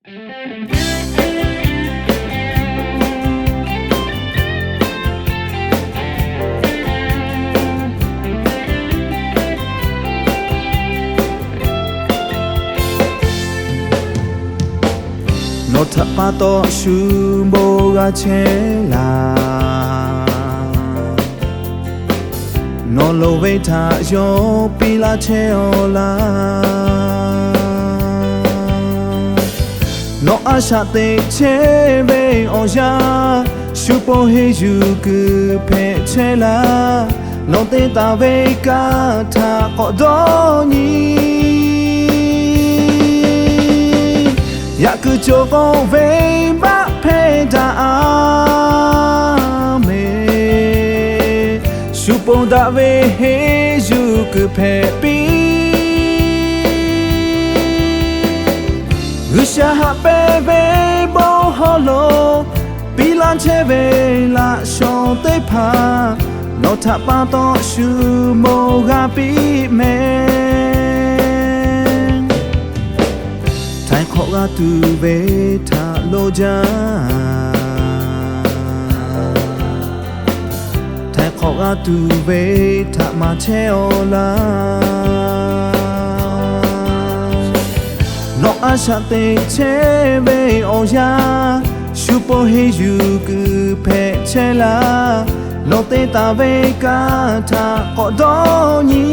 Nawˬ htaꞈ pa taw shu bon g'a chehˇ laˇ. Nawˬ loˍ ve htaꞈ yawˇ piˇ laˇ chehˇ-aw laˇ. Nawˬ a shaꞈ teꞈ chehˇ ve awˬ yanˇ, shu pon henˇ yuˬ kuiˬ hpehꞈ chehˇ laˇ. Nawˬ te taˍ ve kaˇ htaꞈ k'awꞈ dawˇ nyi. Yaꞈ kuiˬ cawˬ k'o, venˇbaˆ hpehˇ daꞈ-a mehˍ. Shu pon daꞈ ve henˇ yuˬ kuiˬ hpehꞈ piˇ. G'uiˬsha haꞈ pehnˇ ve bon hawˉ lo piˇ laˇ chehˇ ve laꞈ shawnˍ teˇ hpaˍ, nawˬ htaꞈ pa taw shu bon g'a piˇ mehˍ. Htaiˍ hk'awꞈ g'a tuˬ ve htaꞈ lo jaˇ. Htaiˍ hk'awꞈ g'a tuˬ ve htaꞈ maˍ chehˇ-aw laˇ. Nawˬ a shaꞈ teꞈ chehˇ ve awˬ yanˇ, shu pon henˇ yuˬ kuiˬ hpehꞈ chehˇ laˇ. Nawˬ te taˍ ve kaˇ htaꞈ k'awꞈ dawˇ nyi.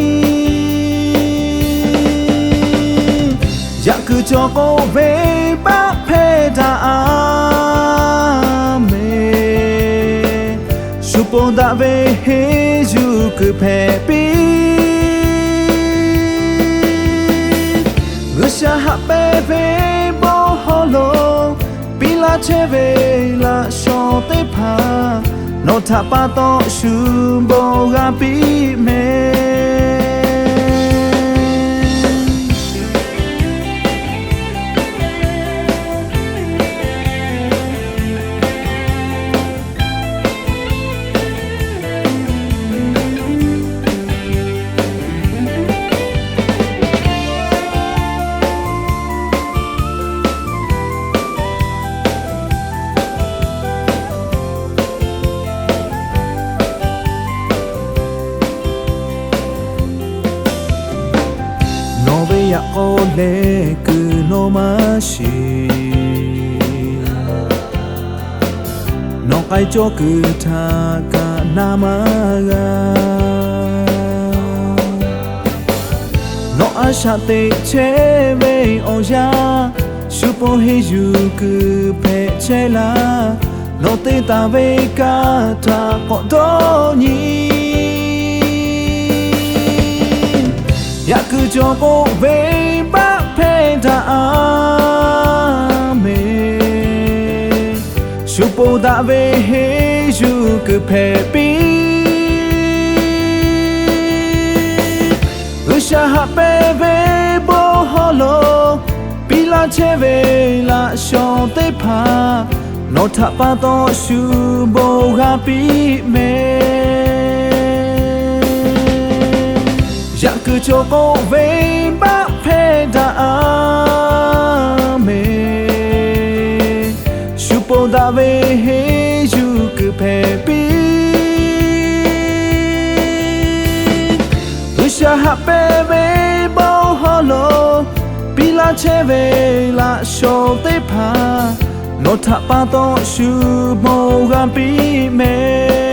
Yaꞈ kuiˬ cawˬ k'o, venˇbaˆ hpehˇ daꞈ-a mehˍ. Shu pon daꞈ ve henˇ yuˬ kuiˬ hpehꞈ piˇ. G'uiˬsha haꞈ pehnˇ ve bon hawˉ lo piˇ laˇ chehˇ ve laꞈ shawnˍ teˇ hpaˍ, nawˬ htaꞈ pa taw shu bon g'a piˇ mehˍ. Nawˬ ve yaꞈ k'aw leh kuiˬ nawˬ maˇ shiˍ. Nawˬ k'ai cawˇ kuiˬ htaꞈ kaꞈ na maˇ g'a. Nawˬ a shaꞈ teꞈ chehˇ ve awˬ yanˇ, shu pon henˇ yuˬ kuiˬ hpehꞈ chehˇ laˇ. Nawˬ te taˍ ve kaˇ htaꞈ k'awꞈ dawˇ nyi. Yaꞈ kuiˬ cawˬ k'o, venˇbaˆ hpehˇ daꞈ-a mehˍ. Shu pon daꞈ ve henˇ yuˬ kuiˬ hpehꞈ piˇ. G'uiˬsha haꞈ pehnˇ ve bon hawˉ lo piˇ laˇ chehˇ ve laꞈ shawnˍ teˇ hpaˍ, nawˬ htaꞈ pa taw shu bon g'a piˇ mehˍ. Yaꞈ kuiˬ cawˬ k'o, venˇbaˆ hpehˇ daꞈ-a mehˍ. Shu pon daꞈ ve henˇ yuˬ kuiˬ hpehꞈ piˇ. G'uiˬsha haꞈ pehnˇ ve bon hawˉ lo piˇ laˇ chehˇ ve laꞈ shawnˍ teˇ hpaˍ, nawˬ htaꞈ pa taw shu bon g'a piˇ mehˍ.